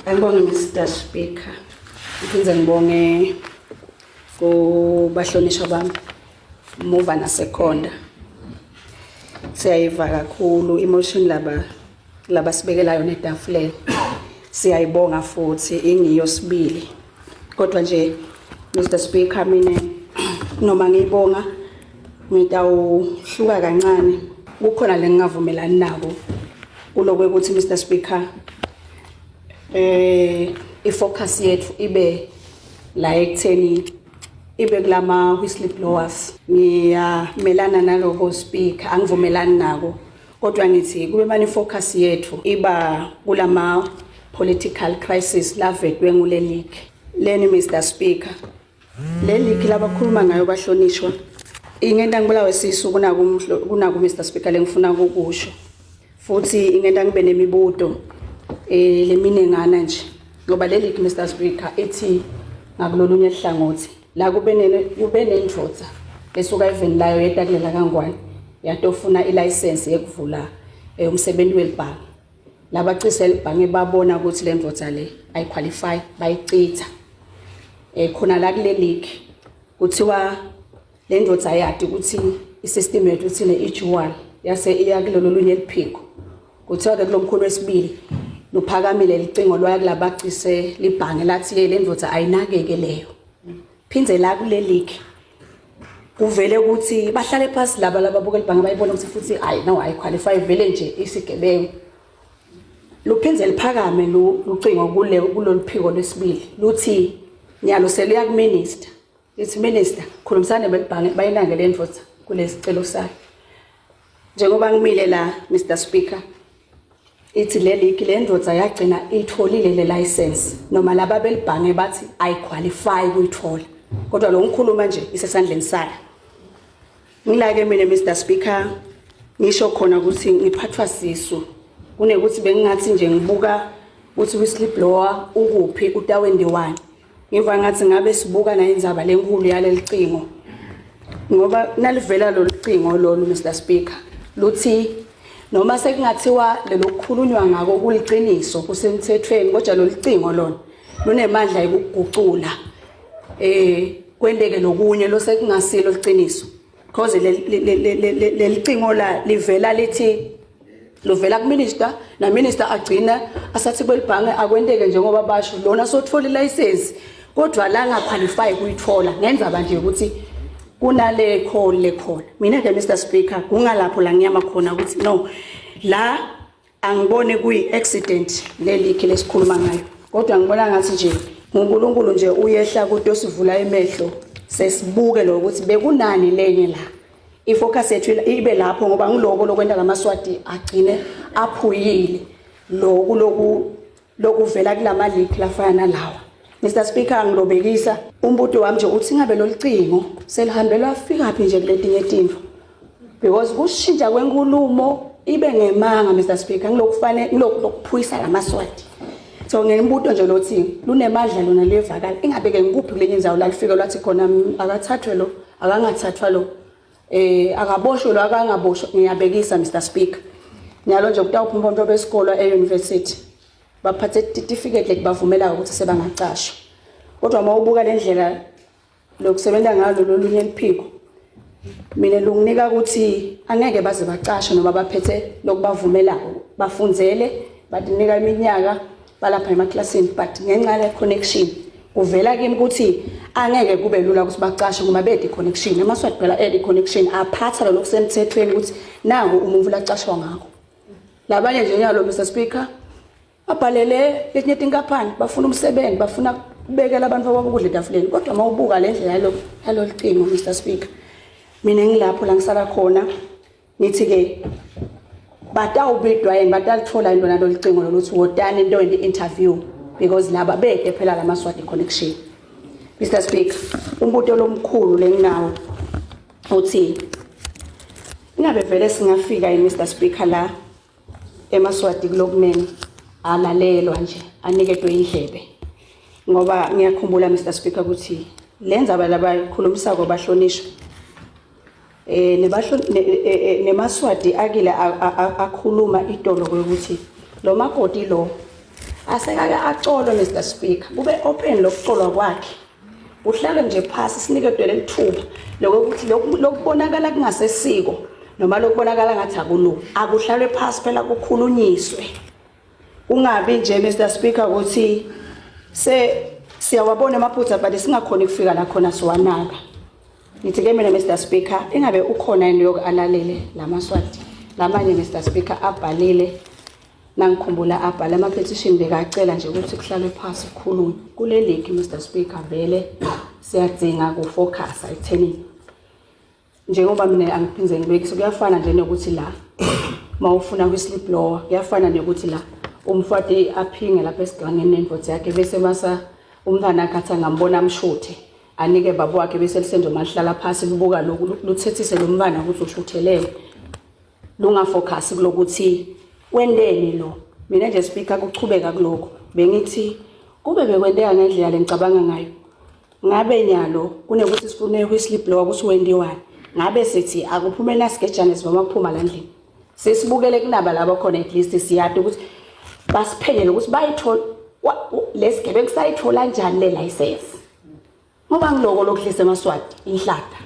Angibonge Mr Speaker. Ngiphinde ngibonge kubahlonishwa bami muva nasekhonda. Siyayiva kakhulu emotion laba labasibekela yona etafuleni. Siyayibonga futhi ingiyo sibili. Kodwa nje Mr Speaker mina noma ngiyibonga ngitawuhluka kancane kukhona lengingavumelani nako kuloko ukuthi Mr Speaker ifocus yethu ibe la ekutheni ibe kulama whistleblowers. Ngiyamelana naloko Speaker, angivumelani nako, kodwa ngithi kube mani focus yethu iba kulama political crisis lavetwe ngule league leni. Mr Speaker, le league labakhuluma ngayo bahlonishwa ingenta ngibulawe sisu kunaku Mr Speaker lengifuna ukukusho, futhi ingenta ngibe nemibuto leminengana nje, ngoba le league, Mr Speaker, ithi ngakulolunye hlangothi la kube nendvodza esuka eveni layo yeta kulela kaNgwane yatofuna ilicense yekuvula umsebenzi welibhange. Labacisa elibhange babona ukuthi le ndvodza le ayiqualify, bayichitha. Khona la kule league kuthiwa le ndvodza yadi ukuthi isystem yethu thina i-dual, yase iya kulolo lunye liphiko. Kuthiwa ke kulomkhulu wesibili luphakamile licingo lwaya kulabacise libhange lathi le ndvodza ayinakeke leyo. Phindze la kule league kuvele ukuthi bahlale phasi laba lababuka libhange, bayibona ukuthi futhi hayi no, ayiqualify vele nje, isigebengu. Luphindze liphakame lucingo kule kulolu phiko lwesibili luthi nyalo seluya kuminister, lithi, "Minister, khulumisane belibhange bayinange le ndvodza kulesicelo sayo." Njengoba ngimile la, Mr Speaker, ithi le league le ndvodza yagcina itholile le license noma laba belibhange bathi ayiqualify kuyithola, kodwa lo ngikhuluma nje isesandleni sayo. Ngilake mina, Mr Speaker, ngisho khona ukuthi ngiphathwa sisu kunekuthi bengingathi nje ngibuka ukuthi whistleblower ukuphi, utawendiwani. Ngiva ngathi ngabe sibuka na indzaba lenkulu yaleli cingo, ngoba nalivela lolu cingo lolu, Mr Speaker, luthi noma sekungathiwa lelokukhulunywa ngako kuliciniso, kusemthethweni, kodwa lolu cingo lona lunemandla ekugucula kwenteke lokunye losekungasilo liciniso, because leli cingo la livela lithi luvela kuminister, na minister agcina asathi kwelibhange akwenteke njengoba basho lona sothola ilicense, kodwa la ngaqualify kuyithola ngenza nje ukuthi kunale call le khona. Mina ke, Mr Speaker, kungalapho la ngiyama khona ukuthi no, la angibone kuyi accident le leak lesikhuluma ngayo, kodwa ngibona ngathi nje uNkulunkulu nje uyehla kuto sivula emehlo sesibuke lo ukuthi bekunani lenye la ifocus yethu ibe lapho, ngoba ngiloko lokwenta lamaswati agcine aphuyile loku loku lokuvela kulama leak lafana nalawa. Mr Speaker, ngilobekisa umbuto wami nje uthi ngabe lolucingo selihambe lwafika phi nje kuletinye tintfo, because kushintsha kwenkulumo ibe ngemanga, Mr Speaker, ngilokufane ngilokuphuyisa lamaswati. So ngembuto nje lothi lunemandla lona luyevakala, ingabe ke ngikuphi kulenye indzawo la lifike lwathi khona akathathwe lo, akangathathwa lo, akaboshwe lo, akangaboshwa? Ngiyabekisa, Mr Speaker, nyalo nje kutawuphuma abantu besikolo e-university baphathe certificate lekubavumela ukuthi sebangacashwa, kodwa uma ubuka le ndlela lokusebenza ngalo lolunye liphiko, mina lunginika ukuthi angeke baze bacashe noma baphethe lokubavumelako bafundzele batinika iminyaka balapha emaklasini, but ngenxa yale connection kuvela kimi ukuthi angeke kube lula ukuthi bacashe ngoba bede connection. Emaswati phela ede connection aphatha lo lokusemthethweni ukuthi nangu umuntu lacashwa ngakho. Labanye nje nyalo, Mr Speaker, babhalele letinye tinkampani bafuna umsebenzi, bafuna kubekela abantu babo ukudla etafuleni, kodwa uma ubuka le ndlela yalo yalolu cingo, Mr Speaker, mina ngilapho la ngisala khona ngithi ke batawubidwa yini, batalithola yini lona lolu cingo loluthi wotani into interview, because laba bede phela lamaswati connection. Mr Speaker, umbuto lomkhulu lenginawo uthi ingabe vele singafika yini, Mr Speaker, la emaswati kulokunene alalelwa nje, aniketwe indlebe? Ngoba ngiyakhumbula, Mr Speaker, ukuthi lendzaba labayikhulumisako bahlonishwa nemaswati akile akhuluma itolo ukuthi lo makoti lo Asekake acolwe Mr Speaker, kube open lokucolwa kwakhe. Kuhlale nje phasi siniketwe lelithuba lokuthi lokubonakala kungasesiko noma lokubonakala ngathi akulungi. Akuhlalwe phasi phela kukhulunyiswe. Kungabi nje Mr Speaker ukuthi se siyawabona amaphutha but singakhoni ukufika la khona siwanaka. Ngithi ke mina Mr Speaker ingabe ukhona yini yoku alalele lamaswati lamanye Mr Speaker abhalile nangikhumbula abhala ama petition bekacela nje ukuthi kuhlalwe phasi kukhulunywe kule league Mr Speaker vele siyadzinga ku focus ekuthenini njengoba mina angiphinde ngibekise kuyafana nje nokuthi la mawufuna whistleblower kuyafana nokuthi la umfati aphinge lapha esigangeni nendoda yakhe bese masa umntwana akhe athi angambona amshuthe anike baba wakhe bese lisenzo malihlala phasi lubuka lokhu luthethise lo mntwana ukuthi ushuthelele lungafocus kulokuthi wendeni lo mina nje speaker kuchubeka kuloko bengithi kube bekwenteka ngendlela lengicabanga ngayo ngabe nyalo kunekuthi sifune whistleblower ukuthi wendiwani ngabe sithi akuphume nasigejane sivama kuphuma la ndlini sesibukele kunaba labo khona at least siyati ukuthi basiphenyele ukuthi bayithola lesigebengu sayithola njani le license ngoba ngiloko lokudlisa emaswati inhlata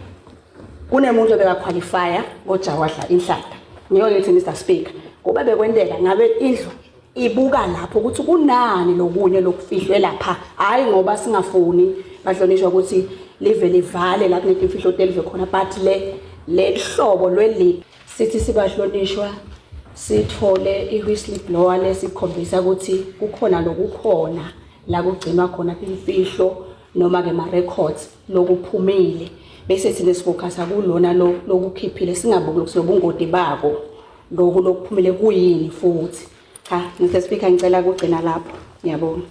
kunemuntu obekakhwalifaya koja wadla inhlata ngiyo ngithi Mr Speaker kuba bekwenteka ngabe indlu ibuka lapho ukuthi kunani lokunye lokufihlwe lapha hayi ngoba singafuni bahlonishwa ukuthi live livale la kunetimfihlo telive khona but le lehlobo lweli sithi sibahlonishwa sithole i-whistleblower lesikhombisa ukuthi kukhona lokukhona la kugcinwa khona imfihlo noma ke ma-records lokuphumile bese thina sifokhasa kulona lokukhiphile singabuki lokusiyobungoti bako loku lokuphumile kuyini futhi cha Mr Speaker ngicela kugcina lapho ngiyabonga.